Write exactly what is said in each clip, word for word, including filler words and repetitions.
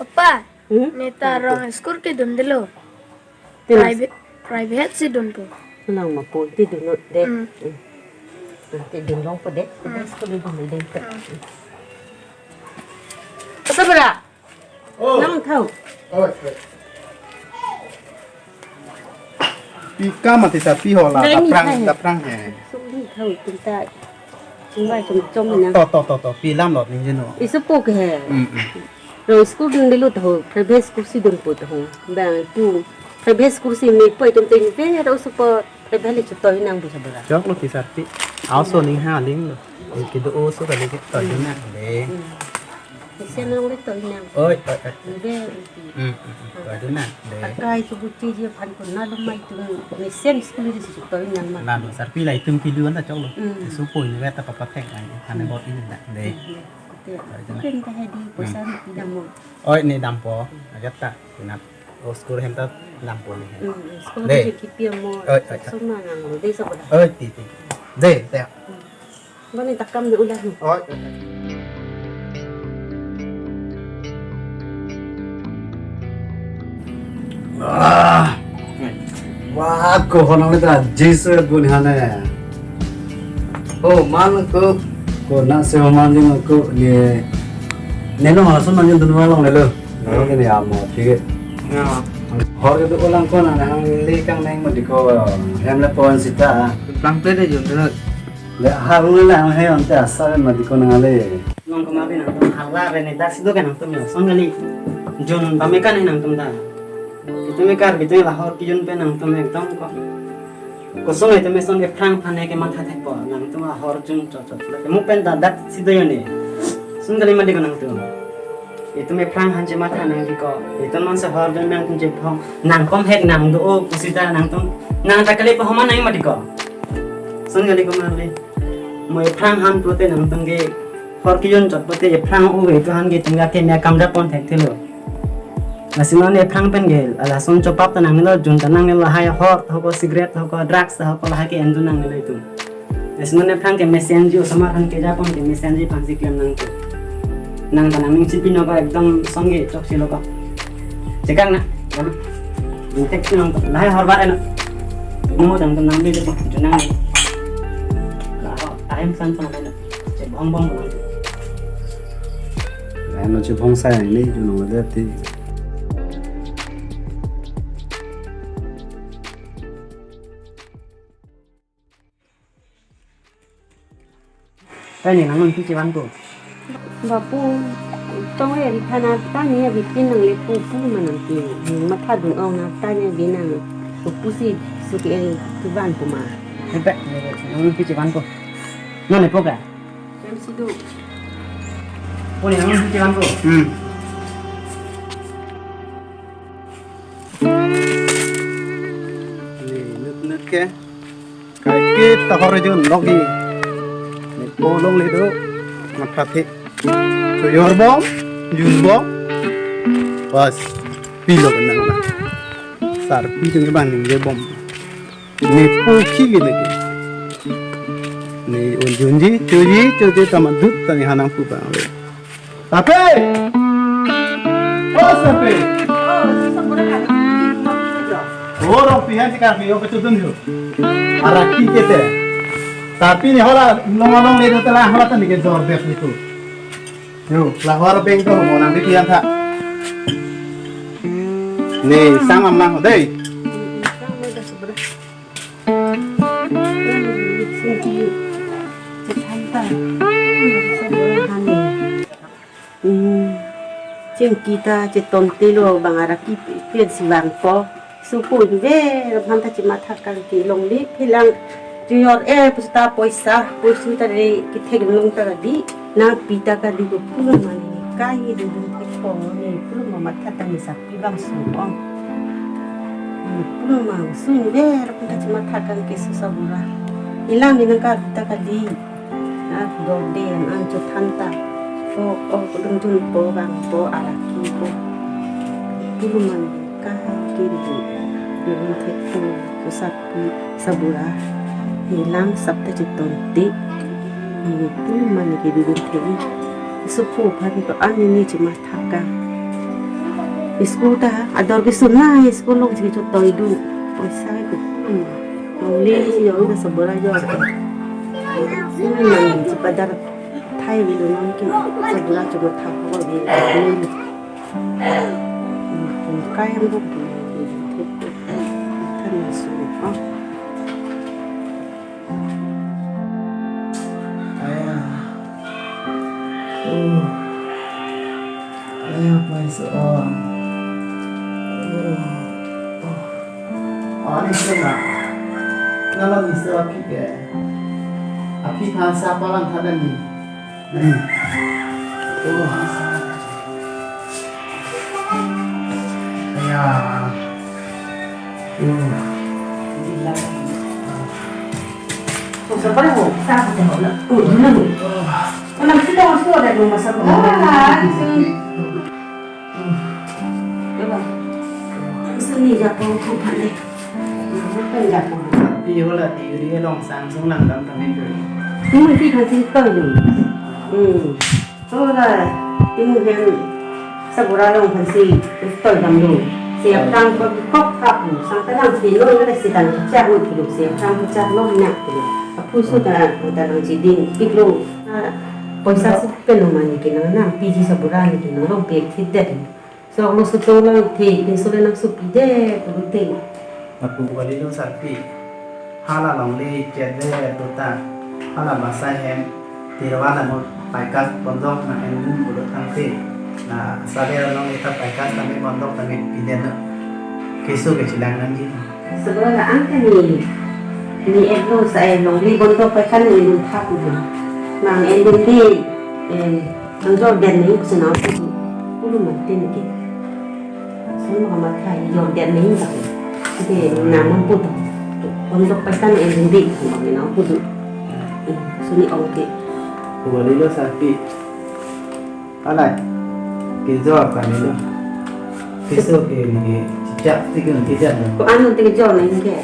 Papa, hmm? Neta rong school kedun delo. Private, private si dunpo. Nang mapo ti dunnon de. Hmm. Hmm. Ti dunlongpo de. Hmm. School kedun de. Hmm. Asa bara? Oh. Nang thau. Oh, okay. Pi kam ati sa pi hola. Nang ni daprang, hai. Daprang he. Sung ni thau tum ta. Chingvai chom chom na. To, to, to, to. Pi lam lot ning jeno. Isu po ke he. Mm, mm. Rong school dun delo taho, private school si dunpo taho. Bang tu private school si mepo itum te ve ro supo private le chutoi nang bisa bora. Choklo pi sarpi. Aso ning ha ling lo. Kedo oso kali ketoi nang de. Hmm. Mesen along le toi nang. Oi, oi, oi. Ve. Hmm, hmm, hmm. Toi nang de. Akai tu buti je phan kun na lo mai tu mesen school di si toi nang ma. Lalu sarpi la itum pilu anta choklo. Hmm. Supo ini veta papa tek ai. Ane bot ini nang de. Hmm. Oke. Toi nang. Mungkin ka hedi poisa rupi damo. Oi, ne dampo. Ajat ta. Nat. Oh, school hem ta dampo ne. Hmm, school de. Di kipi mo. Oi, oi, oi. Soma nang lo de sa bora. Oi, ti, ti. De, de. Hmm. Bani takam de ulah. Oi. Ah. Wah, ko honang le ta jis gun hane. Oh, man ko. Ko na se man jing ko ni. Neno hasun man jing dunwa long lelo. Lalo ke ni amo, thik he. Ya. Hor ke tu ulang ko na hang le kang neng mati ko. Hem le pon sita. Plang plate de jun. Le harun le nang he ante asar ma dikon nang le. Nong kemari nangtum hala re ne das do ke nangtum ya. Song kali. Jun tame kan he nangtum ta. Itum me kar bitu lahor kijun pen nangtum ekdom ko. Kosong itum me song ke phrang phane ke matha thekpo. Nangtum lahor jun chot chot. Lake mu pen ta dat si do yo ne. Song kali ma dikon nangtum. Itum me phrang han chematha nangji ko. Itum non se hor pen nangtum chephong. Nang kom hek nang do o kusita nangtum. Nang ta kali pahoma nang ma dikon. Song kali ko marli. Mo ephrang han pulote nangtum ke hor kijun chot pulote ephrang u ve tu han ke tum ke me akam da pon thekthelo. Lasi non ephrang pen ke lason chopap ta nanglo jun ta nanglo lahai hor ho ko cigarette ho ko drugs ho ko lahai ke endu nanglo itum. Lasi non ephrang ke mesenji osomar han ke japon ke mesenji pangsi klem nangtum. Nang ta nangning chipi no ko ekdom songke chok silo ko. Chekang na. Nang tek nang lahai hor bar eno. Mo dang nang bi de jun nang. Lahai time san san eno. Chebong bong bong. Lain lo chebong sai ni jun lo de ti. Tani nang nung kichi bang ko. Bapu, tong e ri thana tani abi pin nang le pu pu ma nang pin. Matha dun ong na tani abi nang pu pu si suki e tu bang ko ma. Hepe, nang nung kichi bang ko. Non e poka. Em sidu. Puni nang nung kichi bang ko. Hmm. Ni nut nut ke. Kaiketa hor jun longji. Nepo longle do. Matha the. Chojor bom, jun bom. Bas. Pilo benang. Sarpi jun bang ningje bom. Nepo khi ke lagi. Ne un junji, choji, choji ta madut ta ne hanang pu bang le. Sapi! O Sapi! O, rong pihan si kami, o kechudun yo. Araki ke te. Sapi ne hola, long long le do tela hola ta ne ke jor bes nitu. Yo, lahor beng to mo nang di pihan tha. Ne, sang am nang dei. Hmm. Chingki ta cheton telo bang araki pen si vangpo. Suku inve, aphan ta chematha kangke longle, phelang chojor e pusta poisa, poisa ta re kethek nung ta kali, nangpi ta kali ko pulo mane, kai dun thekpo ne, pulo ma matha ta ne sapi bang su ong. Hmm, pulo ma su inve, aphan ta chematha kangke susabura. Ilang ne nang ka ta kali. Ah, dode an an chothan ta. O, o, kudum dun po bang po araki po. Pulo mane kangke dun thekpo ko sapi sabura. Hilang sap ta cheton te. Ni pulo mane ke dun thek. Supo phan to an ni chematha kang. School ta ador kesun na, school along si chotoi do. Poisa ke. Hmm. Longle si yo na sabura yo. Hmm, si padar thai vi lo non ke sabura chotoi thap ko vi. Hmm, kai ang ko. Than su ko. Aya. Oh. Aya, paisa. Oh. Oh. Oh, ni sena. Nalo ni sena aphi ke. Aphi phan sa palang thadan ni. Hmm. Oh. Aya. Oh. Sa pare ho, sa pare ho na. Oh, dulu. Oh, nang sila masuk ada rumah sa. Ah, sini. Coba. Sini japo ko pale. Bukan japo. Pi hola ti uri long sang sung lang dam tame ko. Ini ti kasi ko ni. Hmm. Hola, imu hem sabura along aphan si toi damlo. Si aphrang ko kok kap sang ta nang pilo na si tang chak ut pilo, si aphrang ko chak lo nyak pilo. Aphu su ta ta nang chiding pilo. Ah, poisa si pen lo mani ke nang nang piji sabura ni ke nang lo bek thit det. So lo su to lo the, pinso le nang su pi det pilo te. Lapu kali lo sarpi. Hala longle chet le tuta. Hala basa hem tirwa la mo paikas bondok nang endun pulotangte. Na sabe along ita paikas tame bondok tame piden na. Keso ke chilang nangji. Sekolah la angka ni. Ni etlo sa eh longle bondok paikas ni endun thap pulu. Nang endun di. Eh, nang jor den ni kusi nang pulu. Pulu mati ni ke. Sun mama thai jor den ni tak. Ite nang mampu tu. Bondok paikas ni endun di. Mama nang pulu. Eh, suni ong ke. Kembali lo sarpi. Alai. Kejor kami lo. Keso ke ni cicak tiga tiga lo. Ko anu tiga jor ni ke.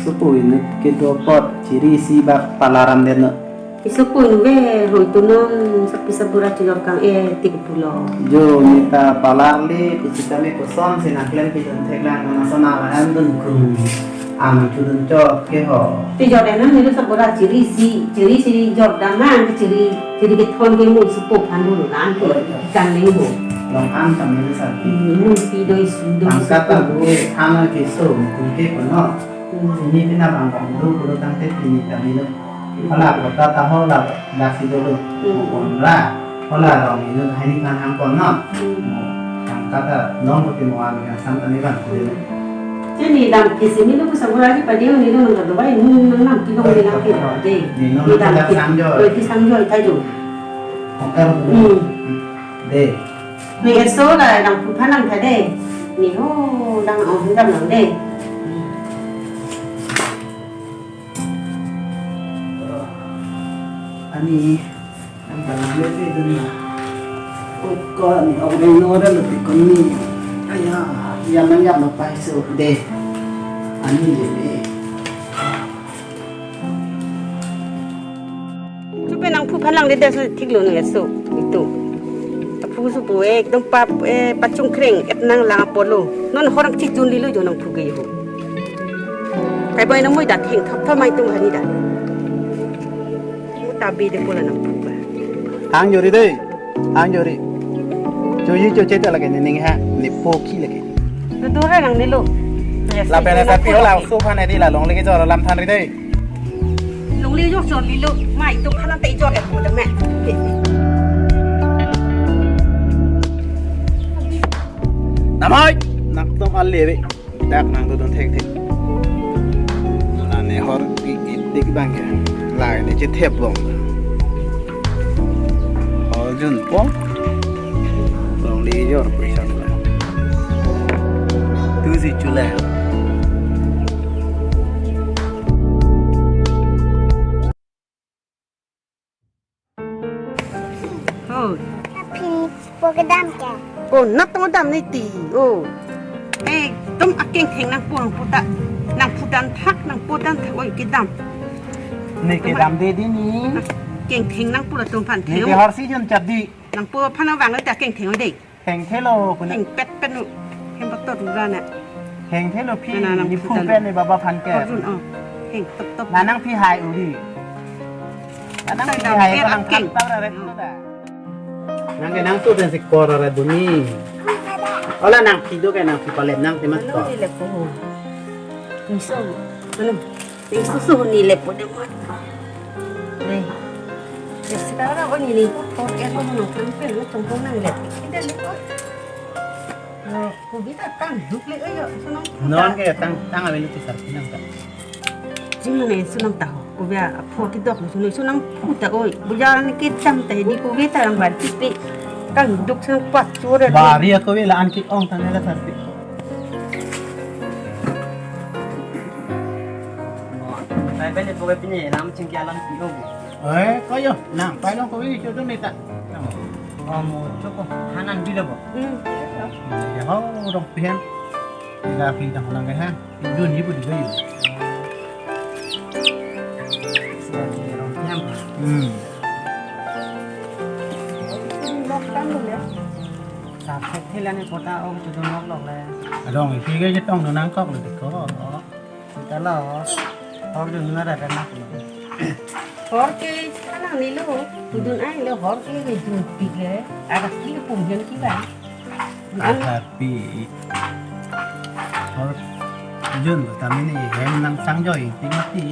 Supu ini kedopot chiri si bak palaran den lo. Isupu inve hoi tunon sapi sabura chilor kang e tik pulo. Jo nita palar le kusita me koson si nangklem pidun theklang nang sona lahan dun krung. Ang chudun chok ke ho. Ti jor enam nilu sabura chiri si, chiri chiri jor damang ke chiri, chiri kethon ke mu supu phan dulu lang ke. Oh, iya. Kan leng ho. Long an kami ni sapi. Hmm, mun pi doi su doi. Angkat supu. Abu ke thana ke so, kun ke kono. Hmm. Ini pina bang bang dulu, dulu tangte pini kami lo. Hala kota ta hola daksi dolo. Hmm. Mo konra. Hola rong ino hai ni kan hang kon no. Hmm. Mo tangka ta long ko ti mo ami kan sam tani bang dolo. Jadi dam kisi ni lo sabura di padi ni lo nang do bai ni nang nam ki long ni nang ki ro de. Ni no. Ni dam ki sang jo. Oi ki sang jo tai jo. Hotel. Hmm. De. Ni eso la nang phu phan nang tha de. Ni ho dang ong dam nang de. Ani, ang tangan mo ito na. O ko ni, ako rin no rin, lupi ko ni. Aya, yan ang yan, mapaiso, de. Ani, de, de. Chupe nang phu phan lang de, de, so, thik lo, nang eso, ito. Aphu supu, ekdom pap, eh, pachung kreng, et nang lang apolo. Non horang chijun lilo jo nang phu ke ho. Kai boy na moi da theng thop thop mai tum hani da. Mo ta bi de pula nang phu ba. Hang jori de. Hang jori. Choji choche ta lage ni ning ha. Ni po ki lage. Tu tu ra nang ni lo. Lapen ta pi la so phan di la longle kejor alam than ri de. Longle jor jor lilo. Mai tum phan te jor e pula me. Namai. Nak tum al leve. Dak nang dodun thekthek. Lane hor pi ipik bang ke. Lane chethep bom. Hor junpo. Longle jor paisa dula. Tu si chula. Oh. Aphi po kedam ke? Oh, nat tong dam ni ti. Oh. Eh, tum akeng theng nang purang puta. Nang pudan thak, nang pudan thak, oi, kedam. Ni kedam de di ni. Keng theng nang pura tum phan theng. Ni ke har si jun chap di. Nang pura phan awang ta keng theng oi de. Heng thelo, kuna. Heng pet pen nu. Heng patot ura na. Heng thelo phi, na, na, na, ni phu pen ni baba phan ke. Arjun, oh. Heng top top. Na nangphi hai uri. Na nangphi hai, nang kan pang ra re. Nang ke nang tu dan si kor ra duni. Ola nangphi do ke nangphi palem nang temat ko. Nang ni le po. Miso. Mana? Isusu ni le po de mo. Ni. Ya sekarang oh ni ni. Por er mo no kan pe no tong tong nang le. Kita le po. No, ko kita tang duk le ayo. Sunang. Non ke tang tang abe lu tisar pinang ta. Jing ne sunang ta ho. Ko bia apho kidok sunang sunang puta oi. Buja ni kitam ta di ko kita ang ban tipe. Tang duk sang kuat sore. Bari ako bela an ki ong tang le sar pi. Pai pen ipo ke pini lam chingki alam pi ogi. Eh, koyo, nang pai long koyo, chodo neta. Oh, mo choko hanan bilo bo. Hmm. Ya ho, dong pihan. Ila pi dang nang ke ha. Dun ni bu di koyo. Sida di rong pihan. Hmm. Lok tang lo ya. Sa thek thela ni kota ong tu dun lok lok le. Adong ipi ke jetong no nangkok lo di ko. Sita lo. Hor dun na ra na ko. Hor ke sana ni lo. Tu dun ai lo hor ke ke dun pi ke. Ada ki pum hem ki ba. Ada pi. Hor dun kami ni hem nang sang joi ti mati.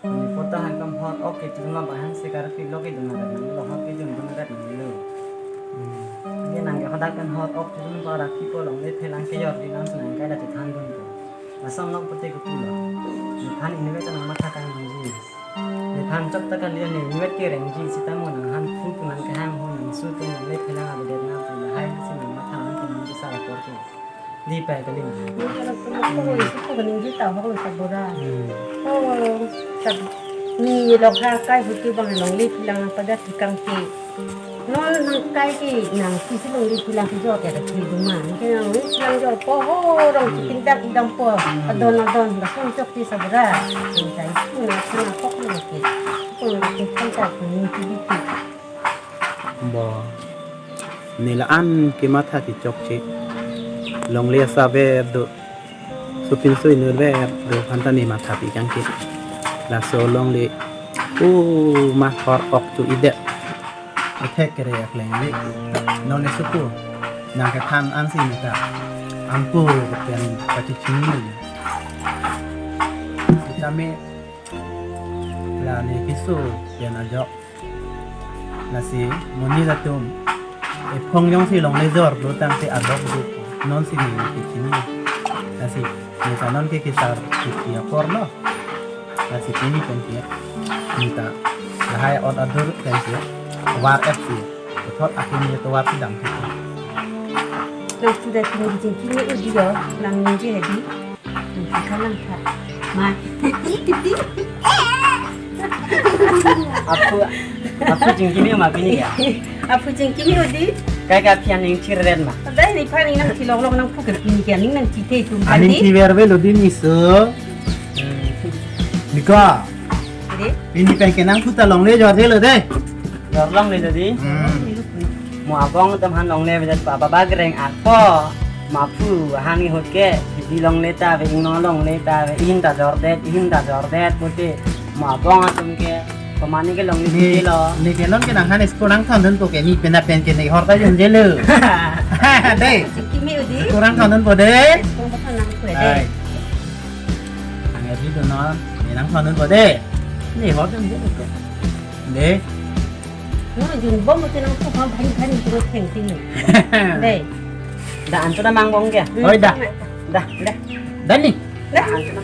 Ni kota han kam hor ok ke chuma ba han se kar pi lo ke dun na lo hor ke dun dun na lo. Ye nang ke hadak kan hor ok chuma ba ra ki po long le phelang ke yor di nang sunang kai da te than dun ko. Asam nok pute ko pulo. Ni than ini ke nang matha kan nang ji. Ni than chok ta kan ni ni ke reng ji sita mo nang han pu pu nang ke han ho nang su tu nang le phelang a de na pu la hai si nang matha nang ke nang ke sa por ke. Di pai kali. Ni kalau semua ko itu ko ninggi tahu ko sabora. Hmm. Oh, sab ni lok ha kai huti bang longle pilang pada tikang ke. Non nang kai ke nang kisi longle pilang ke jor ke da ke duma. Ni ke nang longle pilang jor ko ho rong kiting dak idam po. Hmm. Adon adon da sun chok ti sabora. Ni kai ku na sana kok na ke. Ko na ke kan ta ku ni ti di ti. Bo. Ne la-an kematha kechokche. Longle asap ver do. Sopinso inut ver do aphan ta ne matha pi kangke. Laso longle. O ma hor ok tu idet. Athek kere akleng le. Non le suku. Nang kethan ansi neta. Angko pen pachechini le. Sitame la ne keso pen ajok. Lasi monit atum ephong jongsi longle jor lo tangte adok do, non si ne kechini. Lasi ne sa non ke kesar kiki apor lo. Lasi pini pen ke neta lahai ot adur pen ke war F C. Thot akim ne tovar si dam ke. Nang sudah tinggi tinggi ni udi yo, nang ningje hedi. Nang sudah nang tha. Ma. Aphu, aphu jingkimi ma pini ya? Aphu jingkimi udi. Kai ka phian ning chirren ma. Dai ni phan ning nang chilok lok nang phu ke pini ke ning nang chithe tum. Aning tadi. Chiver ve lo di miso. Hmm. Niko. Di. Pini pen ke nang phu ta longle jor the lo de. Jor longle lo di. Hmm. Mo abong atum han longle vedet pa baba greng ako. Ma phu han ni hot ke di longle ta ve ingno longle ta ve ihin ta jordet ihin ta jordet pute mo abong atum ke pemani ke longle ni, di lo. Ni ke non ke nang han school nang thon dun po ke ni pena pen ke ni hor ta jun jelo. Dei. Jingkimi udi. School nang thon dun po dei. School nang thon dun po dei. Ai. Ang edi dun non ni nang thon dun po dei. Ni hor ta jun jelo ko. Dei. No, jun bom te nang tu ham bhari bhari tu theng ting. Dei. Da an tu da mang bong ke. Hmm. Oi da. Da, da. Da ni. Da. Da an tu da.